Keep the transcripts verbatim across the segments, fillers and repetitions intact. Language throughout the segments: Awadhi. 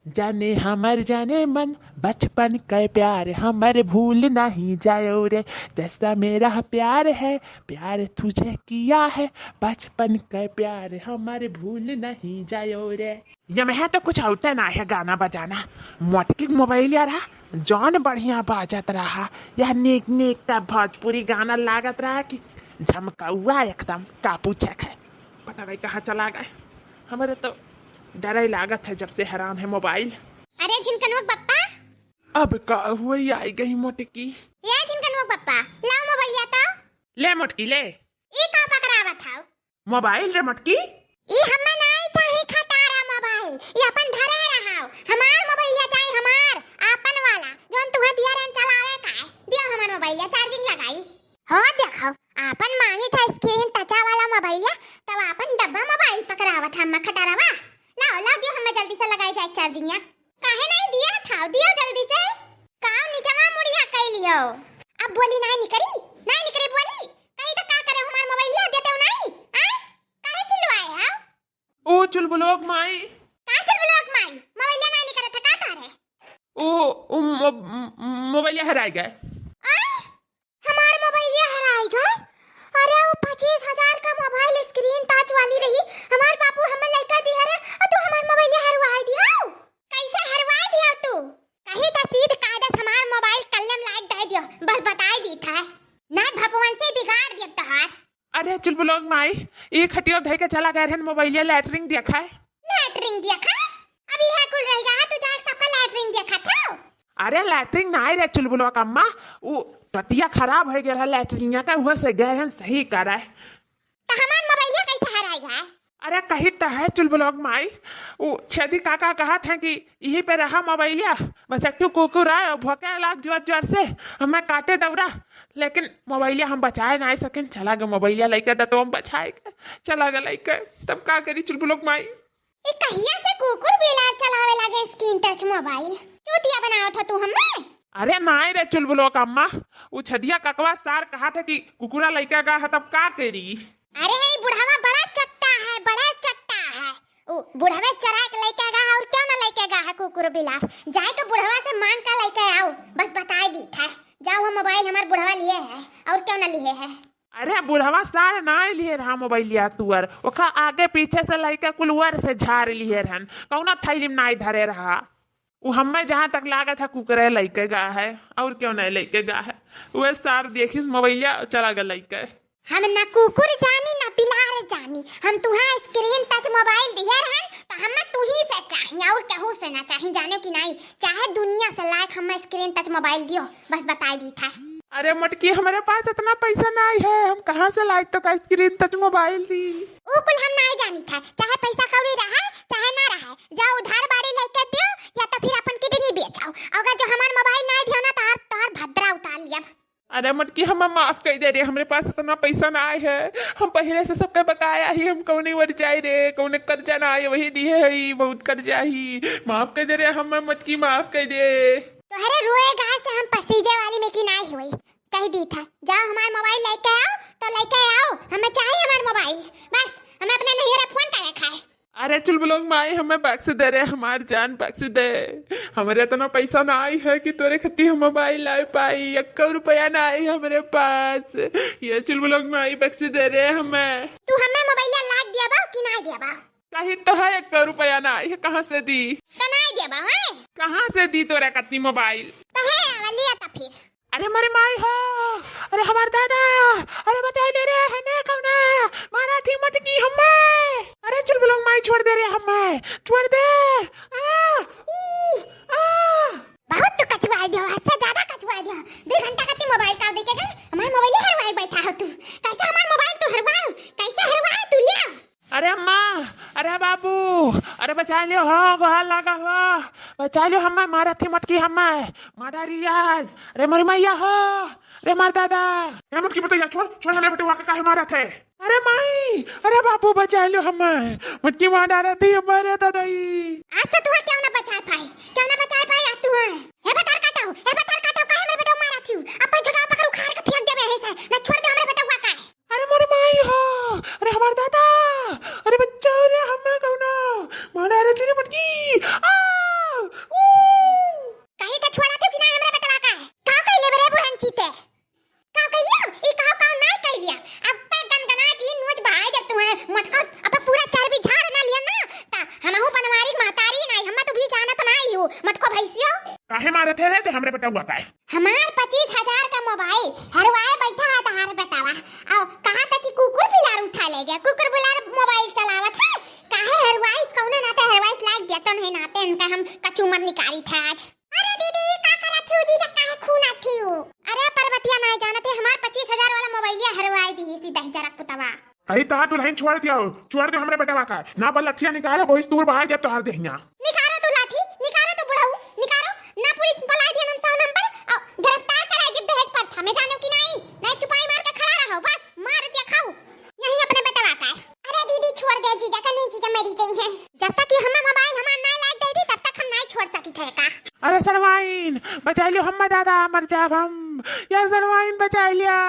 जाने हमर जाने मन, बचपन के प्यार हमर भूल नहीं जायो रे। जैसा मेरा प्यार है, प्यार तुझे किया है, बचपन के प्यार हमर भूल नहीं जायो रे। ये में है तो कुछ होता ना है गाना बजाना। मोटकी मोबाइल यार, जौन बढ़िया बाजत रहा। यह नीक नीक का भोजपुरी गाना लागत रहा कि झमकौआ एकदम का पूछे है। पता नहीं कहाँ चला गए। हमारे तो डर ही लागत है जब से हराम है मोबाइल। अरे झिनकनुआ बप्पा। अब का हुआ, आई गई मोटकी। ये झिनकनुआ बप्पा, लाओ मोबाइल या तो। ले मोटकी ले। ई का पकड़ावत हौ? मोबाइल रे मोटकी। ई हमें नाई चाही खटारा मोबाइल, ई अपन धरे रहाओ। हमार मोबाइल या चाही, हमार, आपन वाला, जौन तुहे दिया रहन चलावे का है। दियो हमार मोबाइल या, चार्जिंग लगाई। हो देखो, आपन मांगी था स्क्रीन टचा वाला मोबाइल या, तब आपन डब्बा मोबाइल पकड़ावत हम खटारावा। लाओ, लाओ, दियो हमें जल्दी से लगाई जाए चार्जिंग या। काहे नहीं दिया था, दियो जल्दी से। काव निचवा मुड़िया कैलियो। अब बोली नहीं निकरी, नहीं निकरी बोली। कहीं तो का करे हमार मोबाइल या देते हो नहीं? आए? काहे चिल्लाए हो? ओ चुलबुलोक माई। का चुलबुलोक माई? मोबाइल या नहीं निकरत है, का करे? ओ, ओ मो-, मो-, मोबाइल या हराई गए। आए? हमार मोबाइल या हराई गए? अरे वो पच्चीस हजार का मोबाइल स्क्रीन टच वाली रही, हमार बापू हमें लइका दिया रे, और तू हमार मोबाइल या हरवाई दिया। कैसे हरवाई दिया तू? कहीं तो सीध कायदे से हमार मोबाइल कल्ले में लाइट दे दियो, बस बताई दी था। ना भगवान से बिगाड़ दिया तोहार। अरे चुलबुलोक माई, ई खटिया धइ के चला गए रहन मोबाइलिया लैटरिन देखा है। लैटरिन देखा? अब यह कुल रह गया है, तू जाके सबका लैटरिन देखा था। अरे लैटरिन ना आए रे चुलबुलोक अम्मा, उ टटिया खराब हो गया है लैटरिनिया का, उहे से गए रहन सही करे। तो हमार मोबाइलिया कैसे हराई है? अरे कही तो है चुलबुलोक माई, उ छेदी काका कहत हैं कि यहीं पे रहा मोबाइलिया, बस एक ठो कुकुर आए और भौंके लाग जोर जोर से, हमें काटे दौड़ा, लेकिन मोबाइलिया हम बचाए ना सकें, चला गए मोबाइलिया लेके दतवा में बचाए के, चला गए लेके, तब का करी चुलबुलोक माई? ई कहिया से कुकुर बिलार चलावे लागे स्क्रीन टच मोबाइल? चूतिया बनावत ह तू हमें? अरे नाई रे चुलबुलोक अम्मा, उ छेदिया ककवा सार कहत है कि कुकुरा लइका गा है तब का करी? अरे ई बुढ़वा बड़ा चट्टा है, बड़ा चट्टा है। उ बुढ़वे चराए के लइका गा है और क्यों ना लइका गा है कुकुर बिलार? जाए तो बुढ़वा से मांग का लइका आओ, बस बताए दी था। जाओ वो मोबाइल हमार बुढ़वा लिए है और क्यों ना लिए है। अरे बुढ़वा सार नाई लिए रहा मोबाइलिया तुअर, ओका आगे पीछे से लइका कुल उअर से झार लिए रहन, कौनो थैली में नाई धरे रहा। उ हमें जहाँ तक लागत है कुकुरे लइके गा है, और क्यों नहीं लइके गा है, वह सार देखिस मोबाइलिया चला गए लइके। हम ना कुकुर जानी ना बिलार जानी, हम तुहा स्क्रीन टच मोबाइल दिए रहन तो हमें तुही से चाही और केहू से ना चाही, जाने की नहीं, चाहे दुनिया से लायक हमें स्क्रीन टच मोबाइल दियो, बस बताई दी था। अरे मोटकी, हमारे पास इतना पैसा नहीं है, हम कहाँ से लाई तो का स्क्रीन टच मोबाइल दी? उ कुल हम नहीं जानी था, चाहे पैसा कौड़ी रहा चाहे ना रहा, जाओ उधार बाड़ी लेके दियो या तो फिर अपन किडनी बेचाओ, अगर जो हमार मोबाइल नहीं दियो ना तो तोहार भद्रा उतार लिया। अरे मोटकी, हमें माफ कर दे रे, हमरे पास इतना पैसा ना आए है, हम पहले से सबके बकाया ही, हम कौने वर जाए रे, कौने कर्जा ना आए, वही दिए है, बहुत कर्जा ही, माफ कर दे रे, हमें मोटकी माफ कर दे। तोहरे रोए गाय से हम पसीजे वाली में की नाई होई, कह दी था, जाओ हमार मोबाइल लेके आओ, तो लेके आओ, हमें चाहिए हमार मोबाइल, बस हमें अपने नैहरे फोन करे खाए। अरे चुलबुलोक माई, हमें बख्श दे रे, हमार जान बख्श दे। हमरे इतना पैसा ना आई है कि तोरे खती हम मोबाइल लाए पाई, एक्को रुपया ना आई हमरे पास। ये चुलबुलोक माई, बख्श दे रे हमें। तू हमें मोबाइल लाग दिया बा कि ना दिया बा? कहीं तो है, एक्को रुपया ना आई है, कहाँ से दी? तो ना दिया बा, हैं? कहाँ से दी तोरे खती मोबाइल? तो है, लिया तो फिर। अरे मोरे माई हो, अरे हमार दादा, अरे बचाई ले रे, है ना कौना, मारा थी मटकी हमें। अरे चुलबुलोक माई, छोड़ दे रे हमें, छोड़ दे। आ, ऊ, आ। बहुत तू कचुआ दियो, हद से ज्यादा कचुआ दियो। दो घंटा कती मोबाइल का देखे गए, हमार मोबाइल हरवाए बैठा हो तू। कैसे हमार मोबाइल तू हरवाओ, कैसे हरवाओ तू लिया? अरे अम्मा, अरे बाबू, अरे बचाई लियो हो, गोहार लागा हो, बचाई लियो हमें, मारा थी मटकी हमें, मारा रियाज, अरे मोरी मैया हो, अरे मार दादा। ए मटकी बतैया, छोड़, छोड़ हमरे बेटवा के काहे मारत है? अरे माई, अरे बाबू बचाई लियो हमें, मटकी मार डारा थी हमारे दादाई। आज तो तुहा क्यों ना बचाए पाई, क्यों ना बचाए पाई आज तुहा। हे बतार काटो, हे बतार काटो, काहे हमरे बेटवा मारा थी? अपन झोटा पकड़ उखाड़ के फेंक देबे यहीं से, ना छोड़ दे हमरे बेटवा का। अरे मोरे माई हो, अरे हमार दादा, अरे बचाओ रे हमें कौनो, मारा रे तेरे मटकी, आ! मटको भैंसियो। काहे मारत है रे ते हमरे बेटवा का? हमार पच्चीस हजार का मोबाइल हरवाए बैठा है तहार बेटावा। अउ कहा था कि कुकुर बिलार उठा ले गया, कुकुर बिलार मोबाइल चलावत है। काहे हरवाइस, कौने नाते हरवाइस, लाइक देतन है नाते इनका हम कचूमर निकाली थे आज। अरे दीदी, का करत थी जीजा, काहे खून आती हो? अरे परबतिया नाई जानत है, हमार पच्चीस हजार वाला मोबाइलिया हरवाए दी सी दही जरा पुतवा। अरे तहार दुल्हन छोड़ दिया हो, छोड़ दे हमरे बेटवा का। ना बा लठिया निकालो, बहुत दूर बाहर जब तोहार देहिया। निकालो तू लाठी, निकालो तू बुढ़ऊ, निकालो। ना पुलिस बुलाए दिया हम सौ नंबर, अउ गिरफ्तार कराए दे दहेज प्रथा में, जानो कि नाई? नाई चुपाई मार के खड़ा रहो, बस मार दिया खाओ। यही अपने बेटवा का है। अरे दीदी छोड़ दे जीजा का, नहीं जीजा मरी गई है। जब तक कि हमें मोबाइल हमार नाई लाइक दे दी तब तक हम नाई छोड़ सकी थे का। अरे सड़वाइन बचाई लियो, हम दादा मर जाब हम। या सड़वाइन बचाई लियो।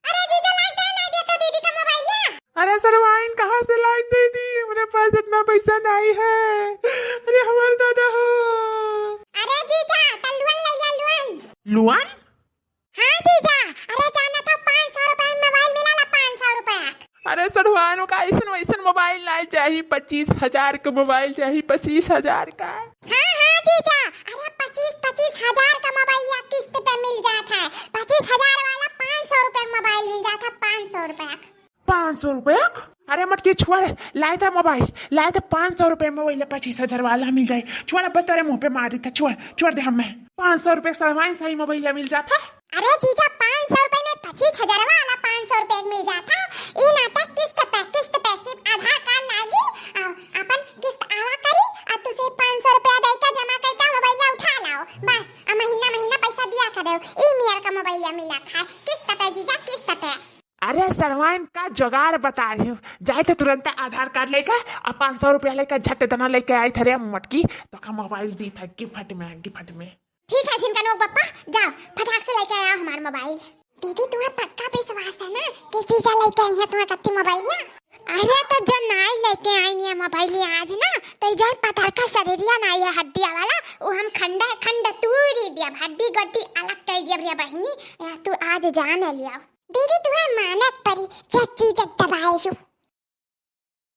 अरे जीजा लाइक दे, नाई दे तो दीदी का मोबाइल लिया। अरे सड़वाइन कहाँ से लाइक दे दी, हमरे पास इतना पैसा नाई है। अरे हमार दादा हो। अरे जीजा त लुअन ले लिया, लुअन। लुअन? हाँ जीजा, अरे जाना था पाँच सौ रुपए में मोबाइल मिला ला, पाँच सौ रुपए। अरे सड़वाइन का ऐसन वैसन मोबाइल नाई चाही, पच्चीस हजार का मोबाइल चाही, पच्चीस हजार का। हाँ हाँ जीजा, अरे पच्चीस पच्चीस हजार का मोबाइल या किस्त पे मिल जात है, पच्चीस हजार वाला पाँच सौ रुपए का मोबाइल मिल जात है, पाँच सौ रुपए। पाँच सौ रुपया? अरे मटकी छोड़, लाए था मोबाइल, लाए था पाँच सौ रुपया में मोबाइल पच्चीस हजार वाला मिल जाए। छोड़, अब तोरे मुंह पे मार देता, छोड़, छोड़ दे हमें। पाँच सौ रुपया सड़वाइन सही मोबाइल मिल जाता। अरे जीजा, पाँच सौ रुपया में पच्चीस हजार वाला पाँच सौ रुपया मिल जाता। ई नाता किस्त पे, किस्त पे सिर्फ आधार कार्ड लागी, आ, अपन किस्त आवा करी, आ तुसे पाँच सौ रुपया दे के जमा करके मोबाइल उठा लाओ, बस। आ महीना महीना पैसा दिया करो, ई मेर का मोबाइल मिला था किस्त पे जीजा, किस्त पे। अरे सड़वाइन का जुगाड़ बता रही हूँ, जाए थे तुरंत आधार कार्ड लेके आ पाँच सौ रुपया लेके झट दना लेके आई थे रे मटकी, तो का मोबाइल दी था गिफ्ट में, गिफ्ट में। ठीक है झिनका नोक बप्पा, जाओ फटाक से लेके आया हमार मोबाइल। दीदी तुम्हें पक्का विश्वास है ना कि जीजा लेके आई है तुम्हें कत्ती मोबाइल या? अरे तो जो नाई लेके आई है मोबाइल आज ना, तो जो पतरका शरीरिया नाई है हड्डिया वाला, वो हम खंड खंड तूरी दिया, हड्डी गड्डी अलग कर दिया रे बहिनी। या तू आज जान लिया। दीदी तुम्हें मानत परी, जच्ची जट दबाए हूँ।